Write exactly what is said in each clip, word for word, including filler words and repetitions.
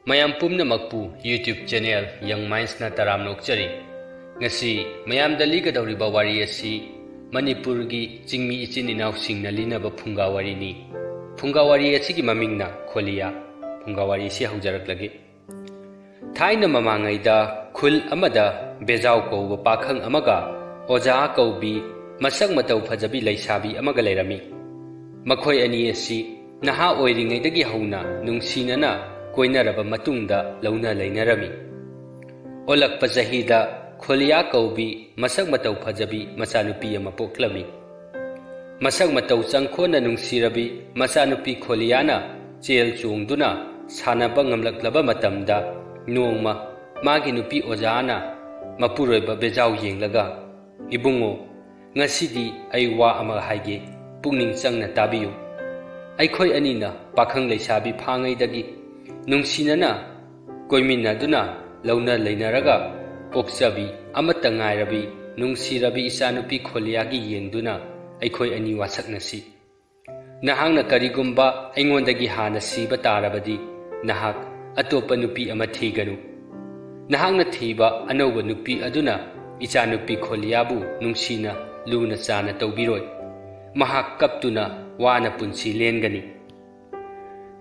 ꯃꯌꯥꯝ ꯄꯨꯝꯅꯃꯛꯄꯨ YouTube channel Young Mindsꯅ ꯇꯔꯥꯝꯅ ꯑꯣꯛꯆꯔꯤ꯫ ꯉꯁꯤ ꯃꯌꯥꯝꯗ ꯂꯤꯒꯗꯧꯔꯤꯕ ꯋꯥꯔꯤ ꯑꯁꯤ ꯃꯅꯤꯄꯨꯔꯒꯤ ꯆꯤꯡꯃꯤ ꯏꯆꯤꯟ ꯏꯅꯥꯎꯁꯤꯡꯅ ꯂꯤꯅꯕ ꯐꯨꯡꯒꯥ ꯋꯥꯔꯤꯅꯤ꯫ ꯐꯨꯡꯒꯥ ꯋꯥꯔꯤ ꯑꯁꯤꯒꯤ ꯃꯃꯤꯡꯅ ꯈꯣꯂꯤꯌꯥ꯫ ꯐꯨꯡꯒꯥ ꯋꯥꯔꯤ ꯑꯁꯤ ꯍꯧꯖꯔꯛꯂꯒꯦ꯫ ꯊꯥꯏꯅ ꯃꯃꯥꯡꯉꯩꯗ ꯈꯨꯜ ꯑꯃꯗ ꯕꯦꯖꯥꯎ ꯀꯧꯕ ꯄꯥꯈꯪ ꯑꯃꯒ ꯑꯣꯖꯥ ꯀꯧꯕꯤ ꯃꯁꯛ ꯃꯇꯧ ꯐꯖꯕꯤ ꯂꯩꯁꯥꯕꯤ ꯑꯃꯒ ꯂꯩꯔꯝꯃꯤ꯫ ꯃꯈꯣꯏ ꯑꯅꯤ ꯑꯁꯤ ꯅꯍꯥ ꯑꯣꯏꯔꯤꯉꯩꯗꯒꯤ ꯍꯧꯅ ꯅꯨꯡꯁꯤꯅꯅ ꯀꯣꯏꯅꯔꯕ ꯃꯇꯨꯡꯗ ꯂꯧꯅ ꯂꯩꯅꯔꯝꯃꯤ꯫ ꯑꯣꯜꯂꯛꯄ ꯆꯍꯤꯗ ꯈꯣꯂꯤꯌꯥ ꯀꯧꯕꯤ ꯃꯁꯛ ꯃꯇꯧ ꯐꯖꯕꯤ ꯃꯆꯥꯅꯨꯄꯤ ꯑꯃ ꯄꯣꯛꯂꯝꯃꯤ꯫ ꯃꯁꯛ ꯃꯇꯧ ꯆꯪꯈꯣꯟꯅ ꯅꯨꯡꯁꯤꯔꯕꯤ ꯃꯆꯥꯅꯨꯄꯤ ꯈꯣꯂꯤꯌꯥꯅ ꯆꯦꯜ ꯆꯣꯡꯗꯨꯅ ꯁꯥꯟꯅꯕ ꯉꯝꯂꯛꯂꯕ ꯃꯇꯝꯗ, ꯅꯣꯡꯃ ꯃꯥꯒꯤ ꯅꯨꯄꯤ ꯑꯣꯖꯥꯅ ꯃꯄꯨꯔꯣꯏꯕ ꯕꯦꯖꯥꯎ ꯌꯦꯡꯂꯒ, "ꯏꯕꯨꯡꯉꯣ, ꯉꯁꯤꯗꯤ ꯑꯩ ꯋꯥ ꯑꯃ ꯍꯥꯏꯒꯦ, ꯄꯨꯛꯅꯤꯡ ꯆꯪꯅ ꯇꯥꯕꯤꯌꯨ꯫ ꯑꯩꯈꯣꯏ ꯑꯅꯤꯅ ꯄꯥꯈꯪ ꯂꯩꯁꯥꯕꯤ ꯐꯥꯉꯩꯗꯒꯤ ꯅꯨꯡꯁꯤꯅꯅ ꯀꯣꯏꯃꯤꯟꯅꯗꯨꯅ ꯂꯧꯅ ꯂꯩꯅꯔꯒ ꯄꯣꯛꯆꯕꯤ ꯑꯃꯠꯇ ꯉꯥꯏꯔꯕꯤ ꯅꯨꯡꯁꯤꯔꯕꯤ ꯏꯆꯥꯅꯨꯄꯤ ꯈꯣꯂꯤꯌꯥꯒꯤ ꯌꯦꯡꯗꯨꯅ ꯑꯩꯈꯣꯏ ꯑꯅꯤ ꯋꯥꯁꯛꯅꯁꯤ꯫ ꯅꯍꯥꯛꯅ ꯀꯔꯤꯒꯨꯝꯕ ꯑꯩꯉꯣꯟꯗꯒꯤ ꯍꯥꯟꯅ ꯁꯤꯕ ꯇꯥꯔꯕꯗꯤ, ꯅꯍꯥꯛ ꯑꯇꯣꯞꯄ ꯅꯨꯄꯤ ꯑꯃ ꯊꯤꯒꯅꯨ꯫ ꯅꯍꯥꯛꯅ ꯊꯤꯕ ꯑꯅꯧꯕ ꯅꯨꯄꯤ ꯑꯗꯨꯅ ꯏꯆꯥꯅꯨꯄꯤ ꯈꯣꯂꯤꯌꯥꯕꯨ ꯅꯨꯡꯁꯤꯅ ꯂꯨꯅ ꯆꯥꯅ ꯇꯧꯕꯤꯔꯣꯏ꯫ ꯃꯍꯥꯛ ꯀꯞꯇꯨꯅ ꯋꯥꯅ ꯄꯨꯟꯁꯤ ꯂꯦꯟꯒꯅꯤ꯫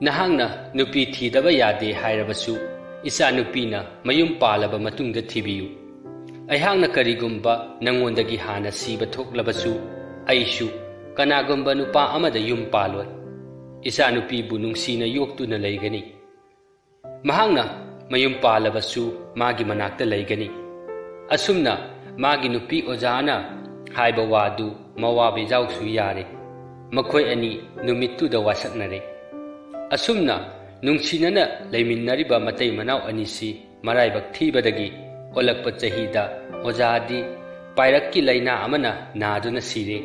ꯅꯍꯥꯛꯅ ꯅꯨꯄꯤ ꯊꯤꯗꯕ ꯌꯥꯗꯦ ꯍꯥꯏꯔꯕꯁꯨ, ꯏꯆꯥꯅꯨꯄꯤꯅ ꯃꯌꯨꯝ ꯄꯥꯜꯂꯕ ꯃꯇꯨꯡꯗ ꯊꯤꯕꯤꯌꯨ꯫ ꯑꯩꯍꯥꯛꯅ ꯀꯔꯤꯒꯨꯝꯕ ꯅꯉꯣꯟꯗꯒꯤ ꯍꯥꯟꯅ ꯁꯤꯕ ꯊꯣꯛꯂꯕꯁꯨ, ꯑꯩꯁꯨ ꯀꯅꯥꯒꯨꯝꯕ ꯅꯨꯄꯥ ꯑꯃꯗ ꯌꯨꯝ ꯄꯥꯜꯂꯣꯏ꯫ ꯏꯆꯥꯅꯨꯄꯤꯕꯨ ꯅꯨꯡꯁꯤꯅ ꯌꯣꯛꯇꯨꯅ ꯂꯩꯒꯅꯤ꯫ ꯃꯍꯥꯛꯅ ꯃꯌꯨꯝ ꯄꯥꯜꯂꯕꯁꯨ ꯃꯥꯒꯤ ꯃꯅꯥꯛꯇ ꯂꯩꯒꯅꯤ꯫" ꯑꯁꯨꯝꯅ ꯃꯥꯒꯤ ꯅꯨꯄꯤ ꯑꯣꯖꯥꯅ ꯍꯥꯏꯕ ꯋꯥꯗꯨ ꯃꯋꯥ ꯕꯦꯖꯥꯎꯁꯨ ꯌꯥꯔꯦ꯫ ꯃꯈꯣꯏ ꯑꯅꯤ ꯅꯨꯃꯤꯠꯇꯨꯗ ꯋꯥꯁꯛꯅꯔꯦ꯫ ꯑꯁꯨꯝꯅ ꯅꯨꯡꯁꯤꯅꯅ ꯂꯩꯃꯤꯟꯅꯔꯤꯕ ꯃꯇꯩ ꯃꯅꯥꯎ ꯑꯅꯤꯁꯤ ꯃꯔꯥꯏꯕꯛ ꯊꯤꯕꯗꯒꯤ ꯑꯣꯜꯂꯛꯄ ꯆꯍꯤꯗ ꯑꯣꯖꯥꯗꯤ ꯄꯥꯏꯔꯛꯀꯤ ꯂꯥꯏꯅꯥ ꯑꯃꯅ ꯅꯥꯗꯨꯅ ꯁꯤꯔꯦ꯫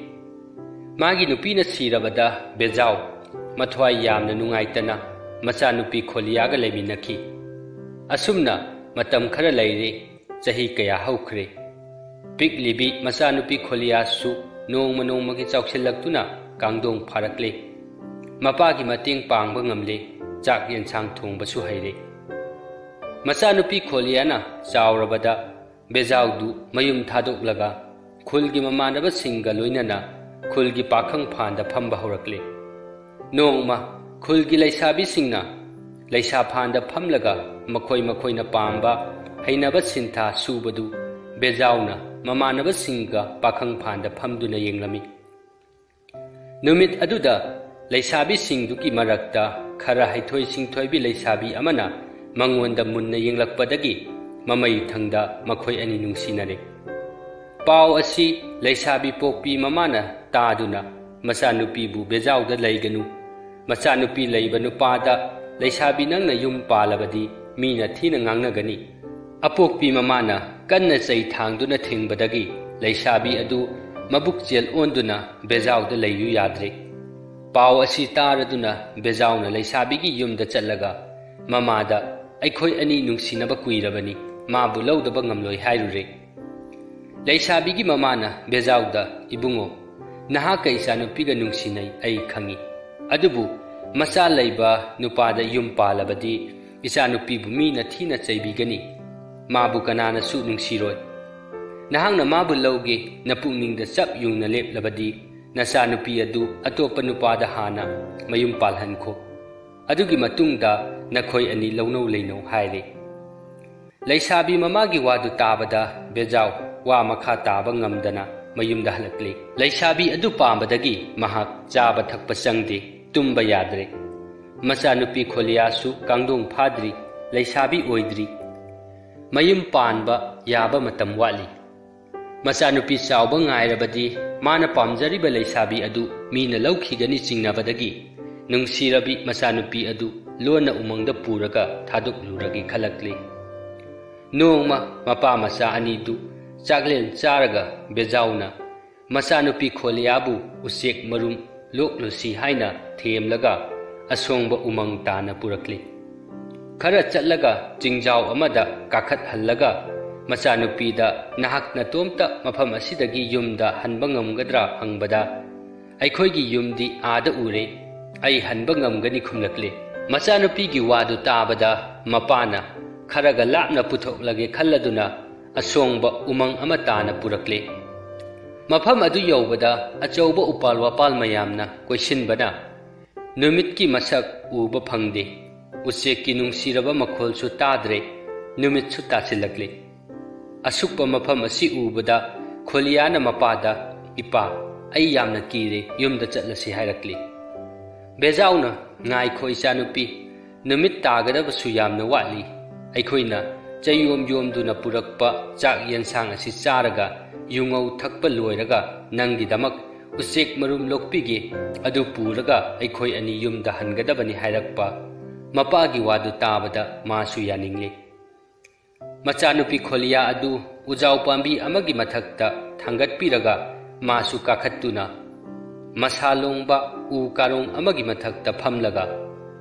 ꯃꯥꯒꯤ ꯅꯨꯄꯤꯅ ꯁꯤꯔꯕꯗ ꯕꯦꯖꯥꯎ ꯃꯊ꯭ꯋꯥꯏ ꯌꯥꯝꯅ ꯅꯨꯡꯉꯥꯏꯇꯅ ꯃꯆꯥꯅꯨꯄꯤ ꯈꯣꯂꯤꯌꯥꯒ ꯂꯩꯃꯤꯟꯅꯈꯤ꯫ ꯑꯁꯨꯝꯅ ꯃꯇꯝ ꯈꯔ ꯂꯩꯔꯦ꯫ ꯆꯍꯤ ꯀꯌꯥ ꯍꯧꯈ꯭ꯔꯦ꯫ ꯄꯤꯛꯂꯤꯕꯤ ꯃꯆꯥꯅꯨꯄꯤ ꯈꯣꯂꯤꯌꯥꯁꯨ ꯅꯣꯡꯃ ꯅꯣꯡꯃꯒꯤ ꯆꯥꯎꯁꯤꯜꯂꯛꯇꯨꯅ ꯀꯥꯡꯗꯣꯡ ꯐꯥꯔꯛꯂꯦ꯫ ꯃꯄꯥꯒꯤ ꯃꯇꯦꯡ ꯄꯥꯡꯕ ꯉꯝꯂꯦ꯫ ꯆꯥꯛ ꯌꯦꯟꯁꯥꯡ ꯊꯣꯡꯕꯁꯨ ꯍꯩꯔꯦ꯫ ꯃꯆꯥꯅꯨꯄꯤ ꯈꯣꯂꯤꯌꯥꯅ ꯆꯥꯎꯔꯕꯗ ꯕꯦꯖꯥꯎꯗꯨ ꯃꯌꯨꯝ ꯊꯥꯗꯣꯛꯂꯒ ꯈꯨꯜꯒꯤ ꯃꯃꯥꯟꯅꯕꯁꯤꯡꯒ ꯂꯣꯏꯅꯅ ꯈꯨꯜꯒꯤ ꯄꯥꯈꯪ ꯐꯥꯟꯗ ꯐꯝꯕ ꯍꯧꯔꯛꯂꯦ꯫ ꯅꯣꯡꯃ ꯈꯨꯜꯒꯤ ꯂꯩꯁꯥꯕꯤꯁꯤꯡꯅ ꯂꯩꯁꯥ ꯐꯥꯟꯗ ꯐꯝꯂꯒ ꯃꯈꯣꯏ ꯃꯈꯣꯏꯅ ꯄꯥꯝꯕ ꯍꯩꯅꯕ ꯁꯤꯟꯊꯥ ꯁꯨꯕꯗꯨ ꯕꯦꯖꯥꯎꯅ ꯃꯃꯥꯟꯅꯕꯁꯤꯡꯒ ꯄꯥꯈꯪ ꯐꯥꯟꯗ ꯐꯝꯗꯨꯅ ꯌꯦꯡꯂꯝꯃꯤ꯫ ꯅꯨꯃꯤꯠ ꯑꯗꯨꯗ ꯂꯩꯁꯥꯕꯤꯁꯤꯡꯗꯨꯒꯤ ꯃꯔꯛꯇ ꯈꯔ ꯍꯩꯊꯣꯏ ꯁꯤꯡꯊꯣꯏꯕꯤ ꯂꯩꯁꯥꯕꯤ ꯑꯃꯅ ꯃꯉꯣꯟꯗ ꯃꯨꯟꯅ ꯌꯦꯡꯂꯛꯄꯗꯒꯤ ꯃꯃꯩ ꯊꯪꯗ ꯃꯈꯣꯏ ꯑꯅꯤ ꯅꯨꯡꯁꯤꯅꯔꯦ꯫ ꯄꯥꯎ ꯑꯁꯤ ꯂꯩꯁꯥꯕꯤ ꯄꯣꯛꯄꯤ ꯃꯃꯥꯅ ꯇꯥꯗꯨꯅ ꯃꯆꯥꯅꯨꯄꯤꯕꯨ ꯕꯦꯖꯥꯎꯗ ꯂꯩꯒꯅꯨ, ꯃꯆꯥꯅꯨꯄꯤ ꯂꯩꯕ ꯅꯨꯄꯥꯗ ꯂꯩꯁꯥꯕꯤ ꯅꯪꯅ ꯌꯨꯝ ꯄꯥꯜꯂꯕꯗꯤ ꯃꯤꯅ ꯊꯤꯅ ꯉꯥꯡꯅꯒꯅꯤ꯫ ꯑꯄꯣꯛꯄꯤ ꯃꯃꯥꯅ ꯀꯟꯅ ꯆꯩ ꯊꯥꯡꯗꯨꯅ ꯊꯤꯡꯕꯗꯒꯤ ꯂꯩꯁꯥꯕꯤ ꯑꯗꯨ ꯃꯕꯨꯛ ꯆꯦꯜ ꯑꯣꯟꯗꯨꯅ ꯕꯦꯖꯥꯎꯗ ꯂꯩꯌꯨ ꯌꯥꯗ꯭ꯔꯦ꯫ ꯄꯥꯎ ꯑꯁꯤ ꯇꯥꯔꯗꯨꯅ ꯕꯦꯖꯥꯎꯅ ꯂꯩꯁꯥꯕꯤꯒꯤ ꯌꯨꯝꯗ ꯆꯠꯂꯒ ꯃꯃꯥꯗ ꯑꯩꯈꯣꯏ ꯑꯅꯤ ꯅꯨꯡꯁꯤꯅꯕ ꯀꯨꯏꯔꯕꯅꯤ, ꯃꯥꯕꯨ ꯂꯧꯗꯕ ꯉꯝꯂꯣꯏ ꯍꯥꯏꯔꯨꯔꯦ꯫ ꯂꯩꯁꯥꯕꯤꯒꯤ ꯃꯃꯥꯅ ꯕꯦꯖꯥꯎꯗ, ꯏꯕꯨꯡꯉꯣ, ꯅꯍꯥꯛꯀ ꯏꯆꯥꯅꯨꯄꯤꯒ ꯅꯨꯡꯁꯤꯅꯩ ꯑꯩ ꯈꯪꯏ, ꯑꯗꯨꯕꯨ ꯃꯆꯥ ꯂꯩꯕ ꯅꯨꯄꯥꯗ ꯌꯨꯝ ꯄꯥꯜꯂꯕꯗꯤ ꯏꯆꯥꯅꯨꯄꯤꯕꯨ ꯃꯤꯅ ꯊꯤꯅ ꯆꯩꯕꯤꯒꯅꯤ, ꯃꯥꯕꯨ ꯀꯅꯥꯅꯁꯨ ꯅꯨꯡꯁꯤꯔꯣꯏ꯫ ꯅꯍꯥꯛꯅ ꯃꯥꯕꯨ ꯂꯧꯒꯦ ꯅꯄꯨꯛꯅꯤꯡꯗ ꯆꯞ ꯌꯨꯡꯅ ꯂꯦꯞꯂꯕꯗꯤ ꯅꯆꯥꯅꯨꯄꯤ ꯑꯗꯨ ꯑꯇꯣꯞꯄ ꯅꯨꯄꯥꯗ ꯍꯥꯟꯅ ꯃꯌꯨꯝ ꯄꯥꯜꯍꯟꯈꯣ, ꯑꯗꯨꯒꯤ ꯃꯇꯨꯡꯗ ꯅꯈꯣꯏ ꯑꯅꯤ ꯂꯧꯅꯧ ꯂꯩꯅꯧ ꯍꯥꯏꯔꯦ꯫ ꯂꯩꯁꯥꯕꯤ ꯃꯃꯥꯒꯤ ꯋꯥꯗꯨ ꯇꯥꯕꯗ ꯕꯦꯖꯥꯎ ꯋꯥ ꯃꯈꯥ ꯇꯥꯕ ꯉꯝꯗꯅ ꯃꯌꯨꯝꯗ ꯍꯜꯂꯛꯂꯤ꯫ ꯂꯩꯁꯥꯕꯤ ꯑꯗꯨ ꯄꯥꯝꯕꯗꯒꯤ ꯃꯍꯥꯛ ꯆꯥꯕ ꯊꯛꯄ ꯆꯪꯗꯦ, ꯇꯨꯝꯕ ꯌꯥꯗ꯭ꯔꯦ꯫ ꯃꯆꯥꯅꯨꯄꯤ ꯈꯣꯂꯤꯌꯥꯁꯨ ꯀꯥꯡꯗꯣꯡ ꯐꯥꯗ꯭ꯔꯤ, ꯂꯩꯁꯥꯕꯤ ꯑꯣꯏꯗ꯭ꯔꯤ꯫ ꯃꯌꯨꯝ ꯄꯥꯟꯕ ꯌꯥꯕ ꯃꯇꯝ ꯋꯥꯠꯂꯤ꯫ ꯃꯆꯥꯅꯨꯄꯤ ꯆꯥꯎꯕ ꯉꯥꯏꯔꯕꯗꯤ ꯃꯥꯅ ꯄꯥꯝꯖꯔꯤꯕ ꯂꯩꯁꯥꯕꯤ ꯑꯗꯨ ꯃꯤꯅ ꯂꯧꯈꯤꯒꯅꯤ ꯆꯤꯡꯅꯕꯗꯒꯤ ꯅꯨꯡꯁꯤꯔꯕꯤ ꯃꯆꯥꯅꯨꯄꯤ ꯑꯗꯨ ꯂꯣꯟꯅ ꯎꯃꯪꯗ ꯄꯨꯔꯒ ꯊꯥꯗꯣꯛꯂꯨꯔꯒꯦ ꯈꯜꯂꯛꯂꯤ꯫ ꯅꯣꯡꯃ ꯃꯄꯥ ꯃꯆꯥ ꯑꯅꯤꯗꯨ ꯆꯥꯛꯂꯦꯟ ꯆꯥꯔꯒ ꯕꯦꯖꯥꯎꯅ ꯃꯆꯥꯅꯨꯄꯤ ꯈꯣꯂꯤꯌꯥꯕꯨ ꯎꯆꯦꯛ ꯃꯔꯨꯝ ꯂꯣꯛꯂꯨꯁꯤ ꯍꯥꯏꯅ ꯊꯦꯝꯂꯒ ꯑꯁꯣꯡꯕ ꯎꯃꯪ ꯇꯥꯅ ꯄꯨꯔꯛꯂꯤ꯫ ꯈꯔ ꯆꯠꯂꯒ ꯆꯤꯡꯖꯥꯎ ꯑꯃꯗ ꯀꯥꯈꯠꯍꯜꯂꯒ ꯃꯆꯥꯅꯨꯄꯤꯗ, "ꯅꯍꯥꯛ ꯅꯇꯣꯝꯇ ꯃꯐꯝ ꯑꯁꯤꯗꯒꯤ ꯌꯨꯝꯗ ꯍꯟꯕ ꯉꯝꯒꯗ꯭ꯔꯥ?" ꯍꯪꯕꯗ, "ꯑꯩꯈꯣꯏꯒꯤ ꯌꯨꯝꯗꯤ ꯑꯥꯗ ꯎꯔꯦ, ꯑꯩ ꯍꯟꯕ ꯉꯝꯒꯅꯤ" ꯈꯨꯝꯂꯛꯂꯦ꯫ ꯃꯆꯥꯅꯨꯄꯤꯒꯤ ꯋꯥꯗꯨ ꯇꯥꯕꯗ ꯃꯄꯥꯅ, ꯈꯔꯒ ꯂꯥꯞꯅ ꯄꯨꯊꯣꯛꯂꯒꯦ ꯈꯜꯂꯗꯨꯅ ꯑꯁꯣꯡꯕ ꯎꯃꯪ ꯑꯃ ꯇꯥꯅ ꯄꯨꯔꯛꯂꯦ꯫ ꯃꯐꯝ ꯑꯗꯨ ꯌꯧꯕꯗ ꯑꯆꯧꯕ ꯎꯄꯥꯜ ꯋꯥꯄꯥꯜ ꯃꯌꯥꯝꯅ ꯀꯣꯏꯁꯤꯟꯕꯅ ꯅꯨꯃꯤꯠꯀꯤ ꯃꯁꯛ ꯎꯕ ꯐꯪꯗꯦ꯫ ꯎꯆꯦꯛꯀꯤ ꯅꯨꯡꯁꯤꯔꯕ ꯃꯈꯣꯜꯁꯨ ꯇꯥꯗ꯭ꯔꯦ꯫ ꯅꯨꯃꯤꯠꯁꯨ ꯇꯥꯁꯤꯜꯂꯛꯂꯦ꯫ ꯑꯁꯨꯛꯄ ꯃꯐꯝ ꯑꯁꯤ ꯎꯕꯗ ꯈꯣꯂꯤꯌꯥꯅ ꯃꯄꯥꯗ, "ꯏꯄꯥ, ꯑꯩ ꯌꯥꯝꯅ ꯀꯤꯔꯦ, ꯌꯨꯝꯗ ꯆꯠꯂꯁꯤ" ꯍꯥꯏꯔꯛꯂꯤ꯫ ꯕꯦꯖꯥꯎꯅ, "ꯉꯥꯏꯈꯣ ꯏꯆꯥꯅꯨꯄꯤ, ꯅꯨꯃꯤꯠ ꯇꯥꯒꯗꯕꯁꯨ ꯌꯥꯝꯅ ꯋꯥꯠꯂꯤ꯫ ꯑꯩꯈꯣꯏꯅ ꯆꯌꯣꯝ ꯌꯣꯝꯗꯨꯅ ꯄꯨꯔꯛꯄ ꯆꯥꯛ ꯌꯦꯟꯁꯥꯡ ꯑꯁꯤ ꯆꯥꯔꯒ ꯌꯨꯉꯧ ꯊꯛꯄ ꯂꯣꯏꯔꯒ ꯅꯪꯒꯤꯗꯃꯛ ꯎꯆꯦꯛ ꯃꯔꯨꯝ ꯂꯣꯛꯄꯤꯒꯦ, ꯑꯗꯨ ꯄꯨꯔꯒ ꯑꯩꯈꯣꯏ ꯑꯅꯤ ꯌꯨꯝꯗ ꯍꯟꯒꯗꯕꯅꯤ" ꯍꯥꯏꯔꯛꯄ ꯃꯄꯥꯒꯤ ꯋꯥꯗꯨ ꯇꯥꯕꯗ ꯃꯥꯁꯨ ꯌꯥꯅꯤꯡꯂꯦ꯫ ꯃꯆꯥꯅꯨꯄꯤ ꯈꯣꯂꯤꯌꯥ ꯑꯗꯨ ꯎꯖꯥꯎ ꯄꯥꯝꯕꯤ ꯑꯃꯒꯤ ꯃꯊꯛꯇ ꯊꯥꯡꯒꯠꯄꯤꯔꯒ ꯃꯥꯁꯨ ꯀꯥꯈꯠꯇꯨꯅ ꯃꯁꯥ ꯂꯣꯡꯕ ꯎ ꯀꯥꯔꯣꯡ ꯑꯃꯒꯤ ꯃꯊꯛꯇ ꯐꯝꯂꯒ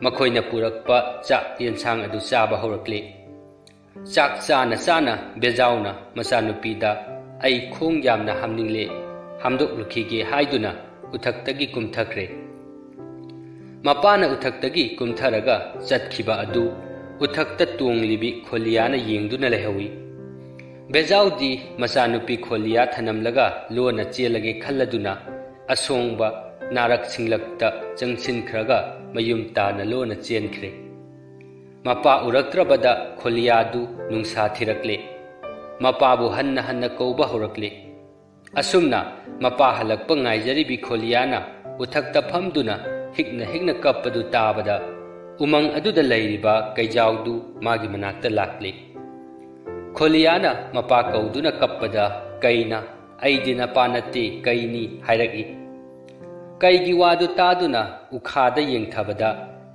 ꯃꯈꯣꯏꯅ ꯄꯨꯔꯛꯄ ꯆꯥꯛ ꯌꯦꯟꯁꯥꯡ ꯑꯗꯨ ꯆꯥꯕ ꯍꯧꯔꯛꯂꯦ꯫ ꯆꯥꯛ ꯆꯥꯅ ꯆꯥꯅ ꯕꯦꯖꯥꯎꯅ ꯃꯆꯥꯅꯨꯄꯤꯗ, "ꯑꯩ ꯈꯣꯡ ꯌꯥꯝꯅ ꯍꯥꯝꯅꯤꯡꯂꯦ, ꯍꯥꯝꯗꯣꯛꯂꯨꯈꯤꯒꯦ" ꯍꯥꯏꯗꯨꯅ ꯎꯊꯛꯇꯒꯤ ꯀꯨꯝꯊꯈ꯭ꯔꯦ꯫ ꯃꯄꯥꯅ ꯎꯊꯛꯇꯒꯤ ꯀꯨꯝꯊꯔꯒ ꯆꯠꯈꯤꯕ ꯑꯗꯨ ꯎꯊꯛꯇ ꯇꯣꯡꯂꯤꯕꯤ ꯈꯣꯂꯤꯌꯥꯅ ꯌꯦꯡꯗꯨꯅ ꯂꯩꯍꯧꯏ꯫ ꯕꯦꯖꯥꯎꯗꯤ ꯃꯆꯥꯅꯨꯄꯤ ꯈꯣꯂꯤꯌꯥ ꯊꯅꯝꯂꯒ ꯂꯣꯟꯅ ꯆꯦꯜꯂꯒꯦ ꯈꯜꯂꯗꯨꯅ ꯑꯁꯣꯡꯕ ꯅꯥꯔꯛ ꯁꯤꯡꯂꯛꯇ ꯆꯪꯁꯤꯟꯈ꯭ꯔꯒ ꯃꯌꯨꯝ ꯇꯥꯅ ꯂꯣꯟꯅ ꯆꯦꯟꯈ꯭ꯔꯦ꯫ ꯃꯄꯥ ꯎꯔꯛꯇ꯭ꯔꯕꯗ ꯈꯣꯂꯤꯌꯥꯗꯨ ꯅꯨꯡꯁꯥ ꯊꯤꯔꯛꯂꯦ꯫ ꯃꯄꯥꯕꯨ ꯍꯟꯅ ꯍꯟꯅ ꯀꯧꯕ ꯍꯧꯔꯛꯂꯦ꯫ ꯑꯁꯨꯝꯅ ꯃꯄꯥ ꯍꯜꯂꯛꯄ ꯉꯥꯏꯖꯔꯤꯕꯤ ꯈꯣꯂꯤꯌꯥꯅ ꯎꯊꯛꯇ ꯐꯝꯗꯨꯅ ꯍꯤꯛꯅ ꯍꯤꯛꯅ ꯀꯞꯄꯗꯨ ꯇꯥꯕꯗ ꯎꯃꯪ ꯑꯗꯨꯗ ꯂꯩꯔꯤꯕ ꯀꯩꯖꯥꯎꯗꯨ ꯃꯥꯒꯤ ꯃꯅꯥꯛꯇ ꯂꯥꯛꯂꯦ꯫ ꯈꯣꯂꯤꯌꯥꯅ ꯃꯄꯥ ꯀꯧꯗꯨꯅ ꯀꯞꯄꯗ ꯀꯩꯅ, "ꯑꯩꯗꯤ ꯅꯄꯥ ꯅꯠꯇꯦ, ꯀꯩꯅꯤ" ꯍꯥꯏꯔꯛꯏ꯫ ꯀꯩꯒꯤ ꯋꯥꯗꯨ ꯇꯥꯗꯨꯅ ꯎꯈꯥꯗ ꯌꯦꯡꯊꯕꯗ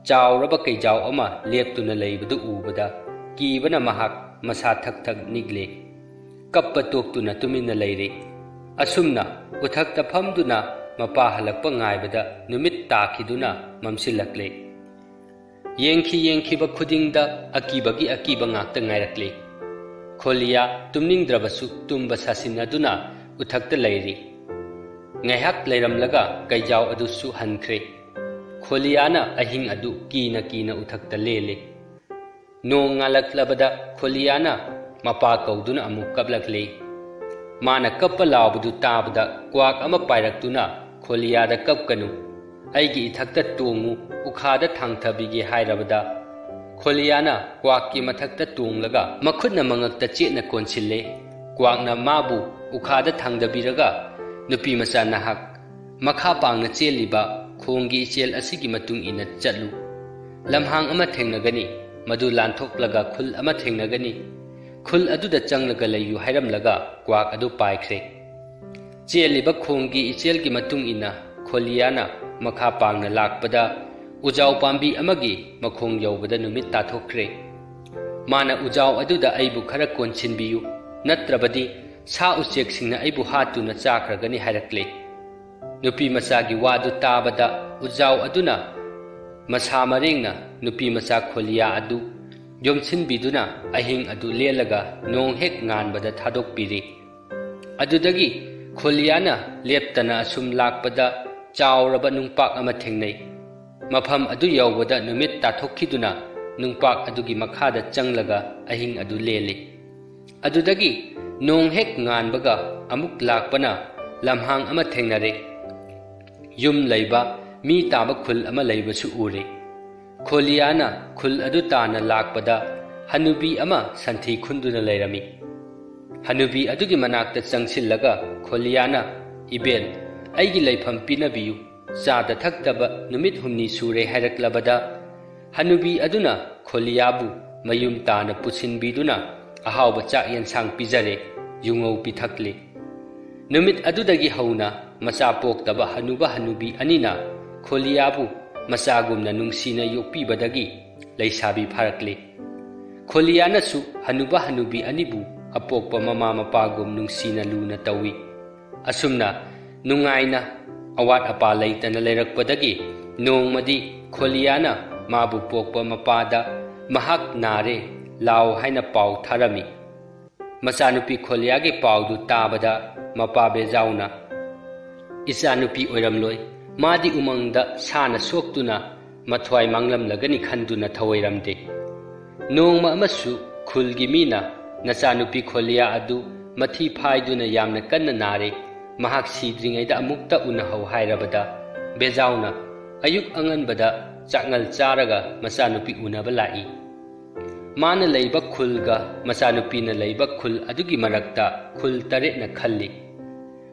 ꯆꯥꯎꯔꯕ ꯀꯩꯖꯥꯎ ꯑꯃ ꯂꯦꯞꯇꯨꯅ ꯂꯩꯕꯗꯨ ꯎꯕꯗ ꯀꯤꯕꯅ ꯃꯍꯥꯛ ꯃꯁꯥ ꯊꯛ ꯊꯛ ꯅꯤꯛꯂꯦ꯫ ꯀꯞꯄ ꯇꯣꯛꯇꯨꯅ ꯇꯨꯃꯤꯟꯅ ꯂꯩꯔꯦ꯫ ꯑꯁꯨꯝꯅ ꯎꯊꯛꯇ ꯐꯝꯗꯨꯅ ꯃꯄꯥ ꯍꯜꯂꯛꯄ ꯉꯥꯏꯕꯗ ꯅꯨꯃꯤꯠ ꯇꯥꯈꯤꯗꯨꯅ ꯃꯝꯁꯤꯜꯂꯛꯂꯦ꯫ ꯌꯦꯡꯈꯤ ꯌꯦꯡꯈꯤꯕ ꯈꯨꯗꯤꯡꯗ ꯑꯀꯤꯕꯒꯤ ꯑꯀꯤꯕ ꯉꯥꯛꯇ ꯉꯥꯏꯔꯛꯂꯦ꯫ ꯈꯣꯂꯤꯌꯥ ꯇꯨꯝꯅꯤꯡꯗ꯭ꯔꯕꯁꯨ ꯇꯨꯝꯕ ꯁꯥꯁꯤꯟꯅꯗꯨꯅ ꯎꯊꯛꯇ ꯂꯩꯔꯤ꯫ ꯉꯥꯏꯍꯥꯛ ꯂꯩꯔꯝꯂꯒ ꯀꯩꯖꯥꯎ ꯑꯗꯨꯁꯨ ꯍꯟꯈ꯭ꯔꯦ꯫ ꯈꯣꯂꯤꯌꯥꯅ ꯑꯍꯤꯡ ꯑꯗꯨ ꯀꯤꯅ ꯀꯤꯅ ꯎꯊꯛꯇ ꯂꯦꯜꯂꯤ꯫ ꯅꯣꯡ ꯉꯥꯜꯂꯛꯂꯕꯗ ꯈꯣꯂꯤꯌꯥꯅ ꯃꯄꯥ ꯀꯧꯗꯨꯅ ꯑꯃꯨꯛ ꯀꯞꯂꯛꯂꯦ꯫ ꯃꯥꯅ ꯀꯞꯄ ꯂꯥꯎꯕꯗꯨ ꯇꯥꯕꯗ ꯀ꯭ꯋꯥꯛ ꯑꯃ ꯄꯥꯏꯔꯛꯇꯨꯅ ꯈꯣꯂꯤꯌꯥꯗ "ꯀꯞꯀꯅꯨ, ꯑꯩꯒꯤ ꯏꯊꯛꯇ ꯇꯣꯡꯉꯨ, ꯎꯈꯥꯗ ꯊꯥꯡꯊꯕꯤꯒꯦ" ꯍꯥꯏꯔꯕꯗ, ꯈꯣꯂꯤꯌꯥꯅ ꯀ꯭ꯋꯥꯛꯀꯤ ꯃꯊꯛꯇ ꯇꯣꯡꯂꯒ ꯃꯈꯨꯠꯅ ꯃꯉꯛꯇ ꯆꯦꯠꯅ ꯀꯣꯟꯁꯤꯜꯂꯦ꯫ ꯀ꯭ꯋꯥꯛꯅ ꯃꯥꯕꯨ ꯎꯈꯥꯗ ꯊꯥꯡꯗꯕꯤꯔꯒ, "ꯅꯨꯄꯤ ꯃꯆꯥ ꯅꯍꯥꯛ ꯃꯈꯥ ꯄꯥꯡꯅ ꯆꯦꯜꯂꯤꯕ ꯈꯣꯡꯒꯤ ꯏꯆꯦꯜ ꯑꯁꯤꯒꯤ ꯃꯇꯨꯡ ꯏꯟꯅ ꯆꯠꯂꯨ꯫ ꯂꯝꯍꯥꯡ ꯑꯃ ꯊꯦꯡꯅꯒꯅꯤ, ꯃꯗꯨ ꯂꯥꯟꯊꯣꯛꯂꯒ ꯈꯨꯜ ꯑꯃ ꯊꯦꯡꯅꯒꯅꯤ꯫ ꯈꯨꯜ ꯑꯗꯨꯗ ꯆꯪꯂꯒ ꯂꯩꯌꯨ" ꯍꯥꯏꯔꯝꯂꯒ ꯀ꯭ꯋꯥꯛ ꯑꯗꯨ ꯄꯥꯏꯈ꯭ꯔꯦ꯫ ꯆꯦꯜꯂꯤꯕ ꯈꯣꯡꯒꯤ ꯏꯆꯦꯜꯒꯤ ꯃꯇꯨꯡ ꯏꯟꯅ ꯈꯣꯂꯤꯌꯥꯅ ꯃꯈꯥ ꯄꯥꯡꯅ ꯂꯥꯛꯄꯗ, ꯎꯖꯥꯎ ꯄꯥꯝꯕꯤ ꯑꯃꯒꯤ ꯃꯈꯣꯡ ꯌꯧꯕꯗ ꯅꯨꯃꯤꯠ ꯇꯥꯊꯣꯛꯈ꯭ꯔꯦ꯫ ꯃꯥꯅ ꯎꯖꯥꯎ ꯑꯗꯨꯗ "ꯑꯩꯕꯨ ꯈꯔ ꯀꯣꯟꯁꯤꯟꯕꯤꯌꯨ, ꯅꯠꯇ꯭ꯔꯕꯗꯤ ꯁꯥ ꯎꯆꯦꯛꯁꯤꯡꯅ ꯑꯩꯕꯨ ꯍꯥꯠꯇꯨꯅ ꯆꯥꯈ꯭ꯔꯒꯅꯤ" ꯍꯥꯏꯔꯛꯂꯦ꯫ ꯅꯨꯄꯤ ꯃꯆꯥꯒꯤ ꯋꯥꯗꯨ ꯇꯥꯕꯗ, ꯎꯖꯥꯎ ꯑꯗꯨꯅ ꯃꯁꯥ ꯃꯔꯦꯡꯅ ꯅꯨꯄꯤ ꯃꯆꯥ ꯈꯣꯂꯤꯌꯥ ꯑꯗꯨ ꯌꯣꯝꯁꯤꯟꯕꯤꯗꯨꯅ ꯑꯍꯤꯡ ꯑꯗꯨ ꯂꯦꯜꯂꯒ ꯅꯣꯡ ꯍꯦꯛ ꯉꯥꯟꯕꯗ ꯊꯥꯗꯣꯛꯄꯤꯔꯤ꯫ ꯑꯗꯨꯗꯒꯤ ꯈꯣꯂꯤꯌꯥꯅ ꯂꯦꯞꯇꯅ ꯑꯁꯨꯝ ꯂꯥꯛꯄꯗ, ꯆꯥꯎꯔꯕ ꯅꯨꯡꯄꯥꯛ ꯑꯃ ꯊꯦꯡꯅꯩ꯫ ꯃꯐꯝ ꯑꯗꯨ ꯌꯧꯕꯗ ꯅꯨꯃꯤꯠ ꯇꯥꯊꯣꯛꯈꯤꯗꯨꯅ ꯅꯨꯡꯄꯥꯛ ꯑꯗꯨꯒꯤ ꯃꯈꯥꯗ ꯆꯪꯂꯒ ꯑꯍꯤꯡ ꯑꯗꯨ ꯂꯦꯜꯂꯤ꯫ ꯑꯗꯨꯗꯒꯤ ꯅꯣꯡ ꯍꯦꯛ ꯉꯥꯟꯕꯒ ꯑꯃꯨꯛ ꯂꯥꯛꯄꯅ ꯂꯝꯍꯥꯡ ꯑꯃ ꯊꯦꯡꯅꯔꯦ꯫ ꯌꯨꯝ ꯂꯩꯕ, ꯃꯤ ꯇꯥꯕ ꯈꯨꯜ ꯑꯃ ꯂꯩꯕꯁꯨ ꯎꯔꯦ꯫ ꯈꯣꯂꯤꯌꯥꯅ ꯈꯨꯜ ꯑꯗꯨ ꯇꯥꯟꯅ ꯂꯥꯛꯄꯗ, ꯍꯅꯨꯕꯤ ꯑꯃ ꯁꯟꯊꯤ ꯈꯨꯟꯗꯨꯅ ꯂꯩꯔꯝꯃꯤ꯫ ꯍꯅꯨꯕꯤ ꯑꯗꯨꯒꯤ ꯃꯅꯥꯛꯇ ꯆꯪꯁꯤꯜꯂꯒ ꯈꯣꯂꯤꯌꯥꯅ, "ꯏꯕꯦꯟ, ꯑꯩꯒꯤ ꯂꯩꯐꯝ ꯄꯤꯅꯕꯤꯌꯨ, ꯆꯥꯗ ꯊꯛꯇꯕ ꯅꯨꯃꯤꯠ ꯍꯨꯝꯅꯤ ꯁꯨꯔꯦ" ꯍꯥꯏꯔꯛꯂꯕꯗ, ꯍꯅꯨꯕꯤ ꯑꯗꯨꯅ ꯈꯣꯂꯤꯌꯥꯕꯨ ꯃꯌꯨꯝ ꯇꯥꯅ ꯄꯨꯁꯤꯟꯕꯤꯗꯨꯅ ꯑꯍꯥꯎꯕ ꯆꯥꯛ ꯌꯦꯟꯁꯥꯡ ꯄꯤꯖꯔꯦ, ꯌꯨꯉꯧ ꯄꯤꯊꯛꯂꯦ꯫ ꯅꯨꯃꯤꯠ ꯑꯗꯨꯗꯒꯤ ꯍꯧꯅ ꯃꯆꯥ ꯄꯣꯛꯇꯕ ꯍꯅꯨꯕ ꯍꯅꯨꯕꯤ ꯑꯅꯤꯅ ꯈꯣꯂꯤꯌꯥꯕꯨ ꯃꯆꯥꯒꯨꯝꯅ ꯅꯨꯡꯁꯤꯅ ꯌꯣꯛꯄꯤꯕꯗꯒꯤ ꯂꯩꯁꯥꯕꯤ ꯐꯥꯔꯛꯂꯦ꯫ ꯈꯣꯂꯤꯌꯥꯅꯁꯨ ꯍꯅꯨꯕ ꯍꯅꯨꯕꯤ ꯑꯅꯤꯕꯨ ꯑꯄꯣꯛꯄ ꯃꯃꯥ ꯃꯄꯥꯒꯨꯝ ꯅꯨꯡꯁꯤꯅ ꯂꯨꯅ ꯇꯧꯏ꯫ ꯑꯁꯨꯝꯅ ꯅꯨꯡꯉꯥꯏꯅ ꯑꯋꯥꯠ ꯑꯄꯥ ꯂꯩꯇꯅ ꯂꯩꯔꯛꯄꯗꯒꯤ, ꯅꯣꯡꯃꯗꯤ ꯈꯣꯂꯤꯌꯥꯅ ꯃꯥꯕꯨ ꯄꯣꯛꯄ ꯃꯄꯥꯗ ꯃꯍꯥꯛ ꯅꯥꯔꯦ, ꯂꯥꯎ ꯍꯥꯏꯅ ꯄꯥꯎ ꯊꯥꯔꯝꯃꯤ꯫ ꯃꯆꯥꯅꯨꯄꯤ ꯈꯣꯂꯤꯌꯥꯒꯤ ꯄꯥꯎꯗꯨ ꯇꯥꯕꯗ ꯃꯄꯥ ꯕꯦꯖꯥꯎꯅ, "ꯏꯆꯥꯅꯨꯄꯤ ꯑꯣꯏꯔꯝꯂꯣꯏ, ꯃꯥꯗꯤ ꯎꯃꯪꯗ ꯁꯥꯅ ꯁꯣꯛꯇꯨꯅ ꯃꯊ꯭ꯋꯥꯏ ꯃꯥꯡꯂꯝꯂꯒꯅꯤ" ꯈꯟꯗꯨꯅ ꯊꯧꯑꯣꯏꯔꯝꯗꯦ꯫ ꯅꯣꯡꯃ ꯑꯃꯁꯨ ꯈꯨꯜꯒꯤ ꯃꯤꯅ ꯅꯆꯥꯅꯨꯄꯤ ꯈꯣꯂꯤꯌꯥ ꯑꯗꯨ ꯃꯊꯤ ꯐꯥꯏꯗꯨꯅ ꯌꯥꯝꯅ ꯀꯟꯅ ꯅꯥꯔꯦ, ꯃꯍꯥꯛ ꯁꯤꯗ꯭ꯔꯤꯉꯩꯗ ꯑꯃꯨꯛꯇ ꯎꯅꯍꯧ ꯍꯥꯏꯔꯕꯗ, ꯕꯦꯖꯥꯎꯅ ꯑꯌꯨꯛ ꯑꯉꯟꯕꯗ ꯆꯥꯛꯉꯜ ꯆꯥꯔꯒ ꯃꯆꯥꯅꯨꯄꯤ ꯎꯅꯕ ꯂꯥꯛꯏ꯫ ꯃꯥꯅ ꯂꯩꯕ ꯈꯨꯜꯒ ꯃꯆꯥꯅꯨꯄꯤꯅ ꯂꯩꯕ ꯈꯨꯜ ꯑꯗꯨꯒꯤ ꯃꯔꯛꯇ ꯈꯨꯜ ꯇꯔꯦꯠꯅ ꯈꯜꯂꯤ꯫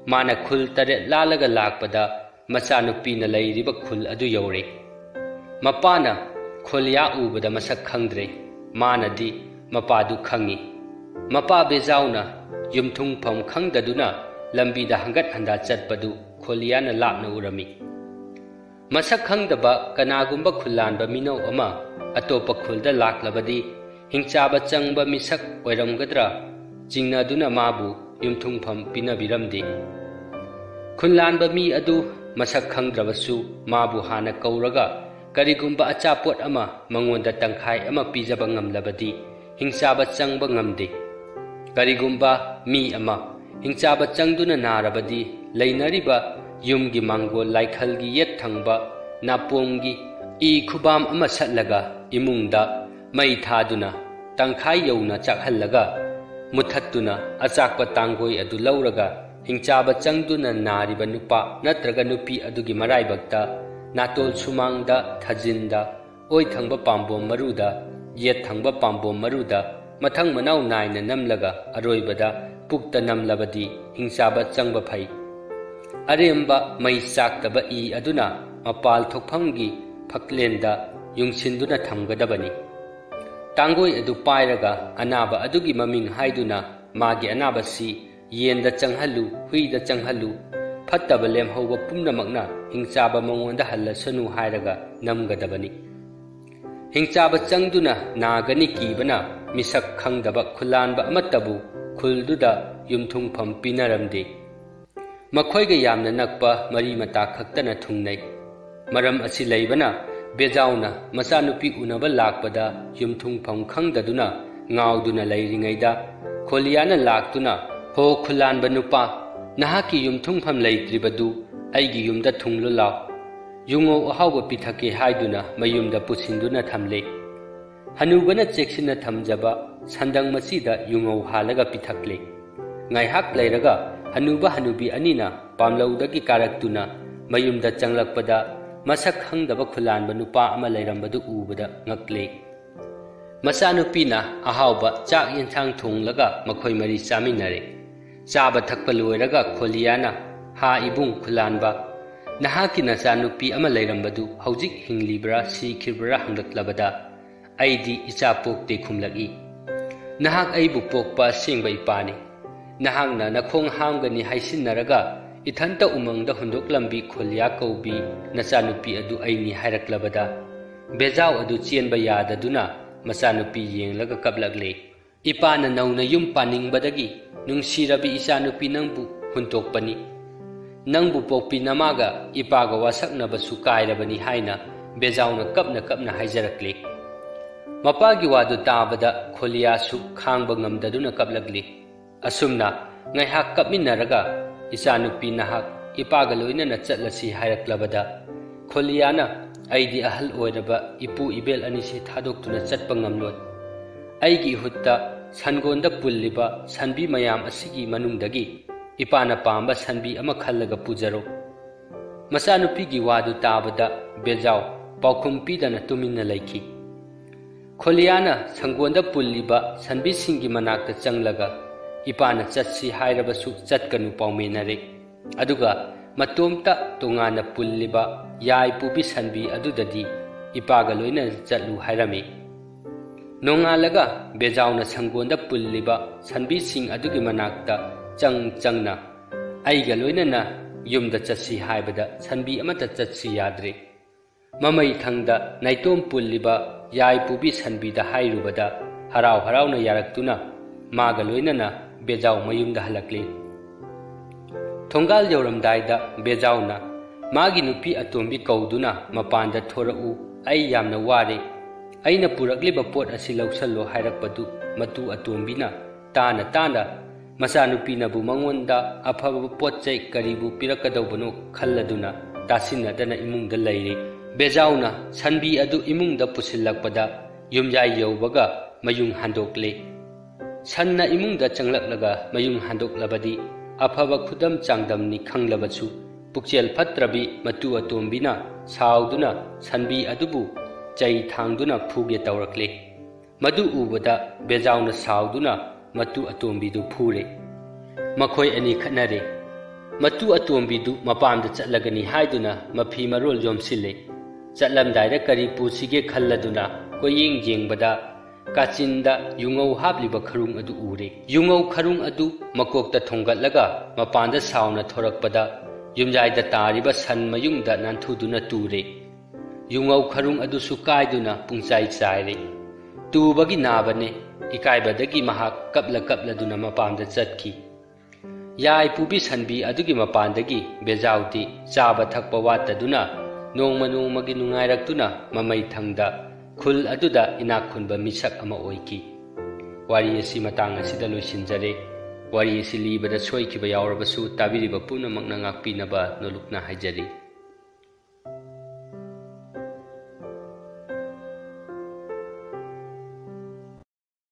ꯃꯥꯅ ꯈꯨꯜ ꯇꯔꯦꯠ ꯂꯥꯜꯂꯒ ꯂꯥꯛꯄꯗ ꯃꯆꯥꯅꯨꯄꯤꯅ ꯂꯩꯔꯤꯕ ꯈꯨꯜ ꯑꯗꯨ ꯌꯧꯔꯦ꯫ ꯃꯄꯥꯅ ꯈꯣꯂꯤꯌꯥ ꯎꯕꯗ ꯃꯁꯛ ꯈꯪꯗ꯭ꯔꯦ꯫ ꯃꯥꯅꯗꯤ ꯃꯄꯥꯗꯨ ꯈꯪꯏ꯫ ꯃꯄꯥ ꯕꯦꯖꯥꯎꯅ ꯌꯨꯝꯊꯨꯡꯐꯝ ꯈꯪꯗꯗꯨꯅ ꯂꯝꯕꯤꯗ ꯍꯪꯒꯠ ꯍꯟꯗꯥ ꯆꯠꯄꯗꯨ ꯈꯣꯂꯤꯌꯥꯅ ꯂꯥꯞꯅ ꯎꯔꯝꯃꯤ꯫ ꯃꯁꯛ ꯈꯪꯗꯕ ꯀꯅꯥꯒꯨꯝꯕ ꯈꯨꯜꯂꯥꯟꯕ ꯃꯤꯅꯧ ꯑꯃ ꯑꯇꯣꯞꯄ ꯈꯨꯜꯗ ꯂꯥꯛꯂꯕꯗꯤ ꯍꯤꯡꯆꯥꯕ ꯆꯪꯕ ꯃꯤꯁꯛ ꯑꯣꯏꯔꯝꯒꯗ꯭ꯔꯥ ꯆꯤꯡꯅꯗꯨꯅ ꯃꯥꯕꯨ ꯌꯨꯝꯊꯨꯡꯐꯝ ꯄꯤꯅꯕꯤꯔꯝꯗꯦ꯫ ꯈꯨꯜꯂꯥꯟꯕ ꯃꯤ ꯑꯗꯨ ꯃꯁꯛ ꯈꯪꯗ꯭ꯔꯕꯁꯨ ꯃꯥꯕꯨ ꯍꯥꯟꯅ ꯀꯧꯔꯒ ꯀꯔꯤꯒꯨꯝꯕ ꯑꯆꯥꯄꯣꯠ ꯑꯃ ꯃꯉꯣꯟꯗ ꯇꯪꯈꯥꯏ ꯑꯃ ꯄꯤꯖꯕ ꯉꯝꯂꯕꯗꯤ ꯍꯤꯡꯆꯥꯕ ꯆꯪꯕ ꯉꯝꯗꯦ꯫ ꯀꯔꯤꯒꯨꯝꯕ ꯃꯤ ꯑꯃ ꯍꯤꯡꯆꯥꯕ ꯆꯪꯗꯨꯅ ꯅꯥꯔꯕꯗꯤ ꯂꯩꯅꯔꯤꯕ ꯌꯨꯝꯒꯤ ꯃꯥꯡꯒꯣꯜ ꯂꯥꯏꯈꯜꯒꯤ ꯌꯦꯠ ꯊꯪꯕ ꯅꯥꯄꯣꯝꯒꯤ ꯏ ꯈꯨꯕꯥꯝ ꯑꯃ ꯁꯠꯂꯒ ꯏꯃꯨꯡꯗ ꯃꯩ ꯊꯥꯗꯨꯅ ꯇꯪꯈꯥꯏ ꯌꯧꯅ ꯆꯥꯛꯍꯜꯂꯒ ꯃꯨꯊꯠꯇꯨꯅ ꯑꯆꯥꯛꯄ ꯇꯥꯡꯒꯣꯏ ꯑꯗꯨ ꯂꯧꯔꯒ ꯍꯤꯡꯆꯥꯕ ꯆꯪꯗꯨꯅ ꯅꯥꯔꯤꯕ ꯅꯨꯄꯥ ꯅꯠꯇ꯭ꯔꯒ ꯅꯨꯄꯤ ꯑꯗꯨꯒꯤ ꯃꯔꯥꯏꯕꯛꯇ ꯅꯥꯇꯣꯜ ꯁꯨꯃꯥꯡꯗ ꯊꯥꯖꯤꯟꯗ ꯑꯣꯏ ꯊꯪꯕ ꯄꯥꯝꯕꯣꯝ ꯃꯔꯨꯗ, ꯌꯦꯠ ꯊꯪꯕ ꯄꯥꯝꯕꯣꯝ ꯃꯔꯨꯗ ꯃꯊꯪ ꯃꯅꯥꯎ ꯅꯥꯏꯅ ꯅꯝꯂꯒ ꯑꯔꯣꯏꯕꯗ ꯄꯨꯛꯇ ꯅꯝꯂꯕꯗꯤ ꯍꯤꯡꯆꯥꯕ ꯆꯪꯕ ꯐꯩ꯫ ꯑꯔꯦꯝꯕ ꯃꯩ ꯆꯥꯛꯇꯕ ꯏ ꯑꯗꯨꯅ ꯃꯄꯥꯜ ꯊꯣꯛꯐꯝꯒꯤ ꯐꯛꯂꯦꯟꯗ ꯌꯨꯡꯁꯤꯟꯗꯨꯅ ꯊꯝꯒꯗꯕꯅꯤ꯫ ꯇꯥꯡꯒꯣꯏ ꯑꯗꯨ ꯄꯥꯏꯔꯒ ꯑꯅꯥꯕ ꯑꯗꯨꯒꯤ ꯃꯃꯤꯡ ꯍꯥꯏꯗꯨꯅ ꯃꯥꯒꯤ ꯑꯅꯥꯕꯁꯤ ꯌꯦꯟꯗ ꯆꯪꯍꯜꯂꯨ, ꯍꯨꯏꯗ ꯆꯪꯍꯜꯂꯨ, ꯐꯠꯇꯕ ꯂꯦꯝꯍꯧꯕ ꯄꯨꯝꯅꯃꯛꯅ ꯍꯤꯡꯆꯥꯕ ꯃꯉꯣꯟꯗ ꯍꯜꯂꯁꯅꯨ ꯍꯥꯏꯔꯒ ꯅꯝꯒꯗꯕꯅꯤ꯫ ꯍꯤꯡꯆꯥꯕ ꯆꯪꯗꯨꯅ ꯅꯥꯒꯅꯤ ꯀꯤꯕꯅ ꯃꯤꯁꯛ ꯈꯪꯗꯕ ꯈꯨꯂꯥꯟꯕ ꯑꯃꯠꯇꯕꯨ ꯈꯨꯜꯗꯨꯗ ꯌꯨꯝꯊꯨꯡꯐꯝ ꯄꯤꯅꯔꯝꯗꯦ꯫ ꯃꯈꯣꯏꯒ ꯌꯥꯝꯅ ꯅꯛꯄ ꯃꯔꯤ ꯃꯇꯥ ꯈꯛꯇꯅ ꯊꯨꯡꯅꯩ꯫ ꯃꯔꯝ ꯑꯁꯤ ꯂꯩꯕꯅ ꯕꯦꯖꯥꯎꯅ ꯃꯆꯥꯅꯨꯄꯤ ꯎꯅꯕ ꯂꯥꯛꯄꯗ ꯌꯨꯝꯊꯨꯡꯐꯝ ꯈꯪꯗꯗꯨꯅ ꯉꯥꯎꯗꯨꯅ ꯂꯩꯔꯤꯉꯩꯗ ꯈꯣꯂꯤꯌꯥꯅ ꯂꯥꯛꯇꯨꯅ, "ꯍꯣ ꯈꯨꯂꯥꯟꯕ ꯅꯨꯄꯥ, ꯅꯍꯥꯛꯀꯤ ꯌꯨꯝꯊꯨꯡꯐꯝ ꯂꯩꯇ꯭ꯔꯤꯕꯗꯨ ꯑꯩꯒꯤ ꯌꯨꯝꯗ ꯊꯨꯡꯂꯨ ꯂꯥꯎ꯫ ꯌꯨꯉꯧ ꯑꯍꯥꯎꯕ ꯄꯤꯊꯛꯀꯦ" ꯍꯥꯏꯗꯨꯅ ꯃꯌꯨꯝꯗ ꯄꯨꯁꯤꯟꯗꯨꯅ ꯊꯝꯂꯦ꯫ ꯍꯅꯨꯕꯅ ꯆꯦꯛꯁꯤꯟꯅ ꯊꯝꯖꯕ ꯁꯟꯗꯪ ꯃꯆꯤꯗ ꯌꯨꯉꯧ ꯍꯥꯜꯂꯒ ꯄꯤꯊꯛꯂꯦ꯫ ꯉꯥꯏꯍꯥꯛ ꯂꯩꯔꯒ ꯍꯅꯨꯕ ꯍꯅꯨꯕꯤ ꯑꯅꯤꯅ ꯄꯥꯝꯂꯧꯗꯒꯤ ꯀꯥꯔꯛꯇꯨꯅ ꯃꯌꯨꯝꯗ ꯆꯪꯂꯛꯄꯗ, ꯃꯁꯛ ꯈꯪꯗꯕ ꯈꯨꯂꯥꯟꯕ ꯅꯨꯄꯥ ꯑꯃ ꯂꯩꯔꯝꯕꯗꯨ ꯎꯕꯗ ꯉꯛꯂꯦ꯫ ꯃꯆꯥꯅꯨꯄꯤꯅ ꯑꯍꯥꯎꯕ ꯆꯥꯛ ꯌꯦꯟꯁꯥꯡ ꯊꯣꯡꯂꯒ ꯃꯈꯣꯏ ꯃꯔꯤ ꯆꯥꯃꯤꯟꯅꯔꯦ꯫ ꯆꯥꯕ ꯊꯛꯄ ꯂꯣꯏꯔꯒ ꯈꯣꯂꯤꯌꯥꯅ, "ꯍꯥ ꯏꯕꯨꯡ ꯈꯨꯂꯥꯟꯕ, ꯅꯍꯥꯛꯀꯤ ꯅꯆꯥꯅꯨꯄꯤ ꯑꯃ ꯂꯩꯔꯝꯕꯗꯨ ꯍꯧꯖꯤꯛ ꯍꯤꯡꯂꯤꯕ꯭ꯔꯥ ꯁꯤꯈꯤꯕ꯭ꯔꯥ?" ꯍꯪꯂꯛꯂꯕꯗ, "ꯑꯩꯗꯤ ꯏꯆꯥ ꯄꯣꯛꯇꯦ" ꯈꯨꯝꯂꯛꯏ꯫ "ꯅꯍꯥꯛ ꯑꯩꯕꯨ ꯄꯣꯛꯄ ꯑꯁꯦꯡꯕ ꯏꯄꯥꯅꯤ꯫ ꯅꯍꯥꯛꯅ ꯅꯈꯣꯡ ꯍꯥꯝꯒꯅꯤ ꯍꯥꯏꯁꯤꯟꯅꯔꯒ ꯏꯊꯟꯇ ꯎꯃꯪꯗ ꯍꯨꯟꯗꯣꯛꯂꯝꯕꯤ ꯈꯣꯂꯤꯌꯥ ꯀꯧꯕꯤ ꯅꯆꯥꯅꯨꯄꯤ ꯑꯗꯨ ꯑꯩꯅꯤ" ꯍꯥꯏꯔꯛꯂꯕꯗ, ꯕꯦꯖꯥꯎ ꯑꯗꯨ ꯆꯦꯟꯕ ꯌꯥꯗꯗꯨꯅ ꯃꯆꯥꯅꯨꯄꯤ ꯌꯦꯡꯂꯒ ꯀꯞꯂꯛꯂꯦ꯫ "ꯏꯄꯥꯅ ꯅꯧꯅ ꯌꯨꯝ ꯄꯥꯅꯤꯡꯕꯗꯒꯤ ꯅꯨꯡꯁꯤꯔꯕꯤ ꯏꯆꯥꯅꯨꯄꯤ ꯅꯪꯕꯨ ꯍꯨꯟꯇꯣꯛꯄꯅꯤ꯫ ꯅꯪꯕꯨ ꯄꯣꯛꯄꯤ ꯅꯃꯥꯒ ꯏꯄꯥꯒ ꯋꯥꯁꯛꯅꯕꯁꯨ ꯀꯥꯏꯔꯕꯅꯤ" ꯍꯥꯏꯅ ꯕꯦꯖꯥꯎꯅ ꯀꯞꯅ ꯀꯞꯅ ꯍꯥꯏꯖꯔꯛꯂꯦ꯫ ꯃꯄꯥꯒꯤ ꯋꯥꯗꯨ ꯇꯥꯕꯗ ꯈꯣꯂꯤꯌꯥꯁꯨ ꯈꯥꯡꯕ ꯉꯝꯗꯗꯨꯅ ꯀꯞꯂꯛꯂꯤ꯫ ꯑꯁꯨꯝꯅ ꯉꯥꯏꯍꯥꯛ ꯀꯞꯃꯤꯟꯅꯔꯒ, "ꯏꯆꯥꯅꯨꯄꯤ ꯅꯍꯥꯛ ꯏꯄꯥꯒ ꯂꯣꯏꯅꯅ ꯆꯠꯂꯁꯤ" ꯍꯥꯏꯔꯛꯂꯕꯗ, ꯈꯣꯂꯤꯌꯥꯅ, "ꯑꯩꯗꯤ ꯑꯍꯜ ꯑꯣꯏꯔꯕ ꯏꯄꯨ ꯏꯕꯦꯜ ꯑꯅꯤꯁꯤ ꯊꯥꯗꯣꯛꯇꯨꯅ ꯆꯠꯄ ꯉꯝꯂꯣꯏ꯫ ꯑꯩꯒꯤ ꯏꯍꯨꯠꯇ ꯁꯟꯒꯣꯟꯗ ꯄꯨꯜꯂꯤꯕ ꯁꯟꯕꯤ ꯃꯌꯥꯝ ꯑꯁꯤꯒꯤ ꯃꯅꯨꯡꯗꯒꯤ ꯏꯄꯥꯅ ꯄꯥꯝꯕ ꯁꯟꯕꯤ ꯑꯃ ꯈꯜꯂꯒ ꯄꯨꯖꯔꯣ"꯫ ꯃꯆꯥꯅꯨꯄꯤꯒꯤ ꯋꯥꯗꯨ ꯇꯥꯕꯗ ꯕꯦꯖꯥꯎ ꯄꯥꯎꯈꯨꯝ ꯄꯤꯗꯅ ꯇꯨꯃꯤꯟꯅ ꯂꯩꯈꯤ꯫ ꯈꯣꯂꯤꯌꯥꯅ ꯁꯪꯒꯣꯟꯗ ꯄꯨꯜꯂꯤꯕ ꯁꯟꯕꯤꯁꯤꯡꯒꯤ ꯃꯅꯥꯛꯇ ꯆꯪꯂꯒ, "ꯏꯄꯥꯅ ꯆꯠꯁꯤ ꯍꯥꯏꯔꯕꯁꯨ ꯆꯠꯀꯅꯨ" ꯄꯥꯎꯃꯦꯟꯅꯔꯦ꯫ ꯑꯗꯨꯒ ꯃꯇꯣꯝꯇ ꯇꯣꯉꯥꯟꯅ ꯄꯨꯜꯂꯤꯕ ꯌꯥꯏ ꯄꯨꯕꯤ ꯁꯟꯕꯤ ꯑꯗꯨꯗꯗꯤ ꯏꯄꯥꯒ ꯂꯣꯏꯅꯅ ꯆꯠꯂꯨ ꯍꯥꯏꯔꯝꯃꯤ꯫ ꯅꯣꯡꯉꯥꯜꯂꯒ ꯕꯦꯖꯥꯎꯅ ꯁꯪꯒꯣꯟꯗ ꯄꯨꯜꯂꯤꯕ ꯁꯟꯕꯤꯁꯤꯡ ꯑꯗꯨꯒꯤ ꯃꯅꯥꯛꯇ ꯆꯪ ꯆꯪꯅ, "ꯑꯩꯒ ꯂꯣꯏꯅꯅ ꯌꯨꯝꯗ ꯆꯠꯁꯤ" ꯍꯥꯏꯕꯗ ꯁꯟꯕꯤ ꯑꯃꯠꯇ ꯆꯠꯁꯤ ꯌꯥꯗ꯭ꯔꯦ꯫ ꯃꯃꯩ ꯊꯪꯗ ꯅꯥꯏꯇꯣꯝ ꯄꯨꯜꯂꯤꯕ ꯌꯥꯏ ꯄꯨꯕꯤ ꯁꯟꯕꯤꯗ ꯍꯥꯏꯔꯨꯕꯗ ꯍꯔꯥꯎ ꯍꯔꯥꯎꯅ ꯌꯥꯔꯛꯇꯨꯅ ꯃꯥꯒ ꯂꯣꯏꯅꯅ ꯕꯦꯖꯥꯎ ꯃꯌꯨꯝꯗ ꯍꯜꯂꯛꯂꯤ꯫ ꯊꯣꯡꯒꯥꯜ ꯌꯧꯔꯝꯗꯥꯏꯗ ꯕꯦꯖꯥꯎꯅ ꯃꯥꯒꯤ ꯅꯨꯄꯤ ꯑꯇꯣꯝꯕꯤ ꯀꯧꯗꯨꯅ, "ꯃꯄꯥꯟꯗ ꯊꯣꯔꯛꯎ, ꯑꯩ ꯌꯥꯝꯅ ꯋꯥꯔꯦ꯫ ꯑꯩꯅ ꯄꯨꯔꯛꯂꯤꯕ ꯄꯣꯠ ꯑꯁꯤ ꯂꯧꯁꯜꯂꯣ" ꯍꯥꯏꯔꯛꯄꯗꯨ ꯃꯇꯨ ꯑꯇꯣꯝꯕꯤꯅ ꯇꯥꯅ ꯇꯥꯅ ꯃꯆꯥꯅꯨꯄꯤꯅꯕꯨ ꯃꯉꯣꯟꯗ ꯑꯐꯕ ꯄꯣꯠ ꯆꯩ ꯀꯔꯤꯕꯨ ꯄꯤꯔꯛꯀꯗꯧꯕꯅꯣ ꯈꯜꯂꯗꯨꯅ ꯇꯥꯁꯤꯟꯅꯗꯅ ꯏꯃꯨꯡꯗ ꯂꯩꯔꯤ꯫ ꯕꯦꯖꯥꯎꯅ ꯁꯟꯕꯤ ꯑꯗꯨ ꯏꯃꯨꯡꯗ ꯄꯨꯁꯤꯜꯂꯛꯄꯗ ꯌꯨꯝꯌꯥꯏ ꯌꯧꯕꯒ ꯃꯌꯨꯡ ꯍꯟꯗꯣꯛꯂꯦ꯫ ꯁꯟꯅ ꯏꯃꯨꯡꯗ ꯆꯪꯂꯛꯂꯒ ꯃꯌꯨꯡ ꯍꯟꯗꯣꯛꯂꯕꯗꯤ ꯑꯐꯕ ꯈꯨꯗꯝ ꯆꯥꯡꯗꯝꯅꯤ ꯈꯪꯂꯕꯁꯨ, ꯄꯨꯛꯆꯦꯜ ꯐꯠꯇ꯭ꯔꯕꯤ ꯃꯇꯨ ꯑꯇꯣꯝꯕꯤꯅ ꯁꯥꯎꯗꯨꯅ ꯁꯟꯕꯤ ꯑꯗꯨꯕꯨ ꯆꯩ ꯊꯥꯡꯗꯨꯅ ꯐꯨꯒꯦ ꯇꯧꯔꯛꯂꯦ꯫ ꯃꯗꯨ ꯎꯕꯗ ꯕꯦꯖꯥꯎꯅ ꯁꯥꯎꯗꯨꯅ ꯃꯇꯨ ꯑꯇꯣꯝꯕꯤꯗꯨ ꯐꯨꯔꯦ꯫ ꯃꯈꯣꯏ ꯑꯅꯤ ꯈꯠꯅꯔꯦ꯫ ꯃꯇꯨ ꯑꯇꯣꯝꯕꯤꯗꯨ ꯃꯄꯥꯝꯗ ꯆꯠꯂꯒꯅꯤ ꯍꯥꯏꯗꯨꯅ ꯃꯐꯤ ꯃꯔꯣꯜ ꯌꯣꯝꯁꯤꯜꯂꯦ꯫ ꯆꯠꯂꯝꯗꯥꯏꯗ ꯀꯔꯤ ꯄꯨꯁꯤꯒꯦ ꯈꯜꯂꯗꯨꯅ ꯀꯣꯏꯌꯦꯡ ꯌꯦꯡꯕꯗ, ꯀꯥꯆꯤꯟꯗ ꯌꯨꯉꯧ ꯍꯥꯞꯂꯤꯕ ꯈꯔꯨꯡ ꯑꯗꯨ ꯎꯔꯦ꯫ ꯌꯨꯉꯧ ꯈꯔꯨꯡ ꯑꯗꯨ ꯃꯀꯣꯛꯇ ꯊꯣꯡꯒꯠꯂꯒ ꯃꯄꯥꯟꯗ ꯁꯥꯎꯅ ꯊꯣꯔꯛꯄꯗ, ꯌꯨꯝꯌꯥꯏꯗ ꯇꯥꯔꯤꯕ ꯁꯟ ꯃꯌꯨꯡꯗ ꯅꯥꯟꯊꯨꯗꯨꯅ ꯇꯨꯔꯦ꯫ ꯌꯨꯉꯧ ꯈꯔꯨꯡ ꯑꯗꯨꯁꯨ ꯀꯥꯏꯗꯨꯅ ꯄꯨꯡꯆꯥꯏ ꯆꯥꯏꯔꯦ꯫ ꯇꯨꯕꯒꯤ ꯅꯥꯕꯅꯦ꯫ ꯏꯀꯥꯏꯕꯗꯒꯤ ꯃꯍꯥꯛ ꯀꯞꯂ ꯀꯞꯂꯗꯨꯅ ꯃꯄꯥꯟꯗ ꯆꯠꯈꯤ꯫ ꯌꯥꯏ ꯄꯨꯕꯤ ꯁꯟꯕꯤ ꯑꯗꯨꯒꯤ ꯃꯄꯥꯟꯗꯒꯤ ꯕꯦꯖꯥꯎꯗꯤ ꯆꯥꯕ ꯊꯛꯄ ꯋꯥꯠꯇꯗꯨꯅ ꯅꯣꯡꯃ ꯅꯣꯡꯃꯒꯤ ꯅꯨꯡꯉꯥꯏꯔꯛꯇꯨꯅ ꯃꯃꯩ ꯊꯪꯗ ꯈꯨꯜ ꯑꯗꯨꯗ ꯏꯅꯥꯛ ꯈꯨꯟꯕ ꯃꯤꯁꯛ ꯑꯃ ꯑꯣꯏꯈꯤ꯫ ꯋꯥꯔꯤ ꯑꯁꯤ ꯃꯇꯥꯡ ꯑꯁꯤꯗ ꯂꯣꯏꯁꯤꯟꯖꯔꯦ꯫ ꯋꯥꯔꯤ ꯑꯁꯤ ꯂꯤꯕꯗ ꯁꯣꯏꯈꯤꯕ ꯌꯥꯎꯔꯕꯁꯨ ꯇꯥꯕꯤꯔꯤꯕ ꯄꯨꯝꯅꯃꯛꯅ ꯉꯥꯛꯄꯤꯅꯕ ꯅꯣꯂꯨꯛꯅ ꯍꯥꯏꯖꯔꯤ꯫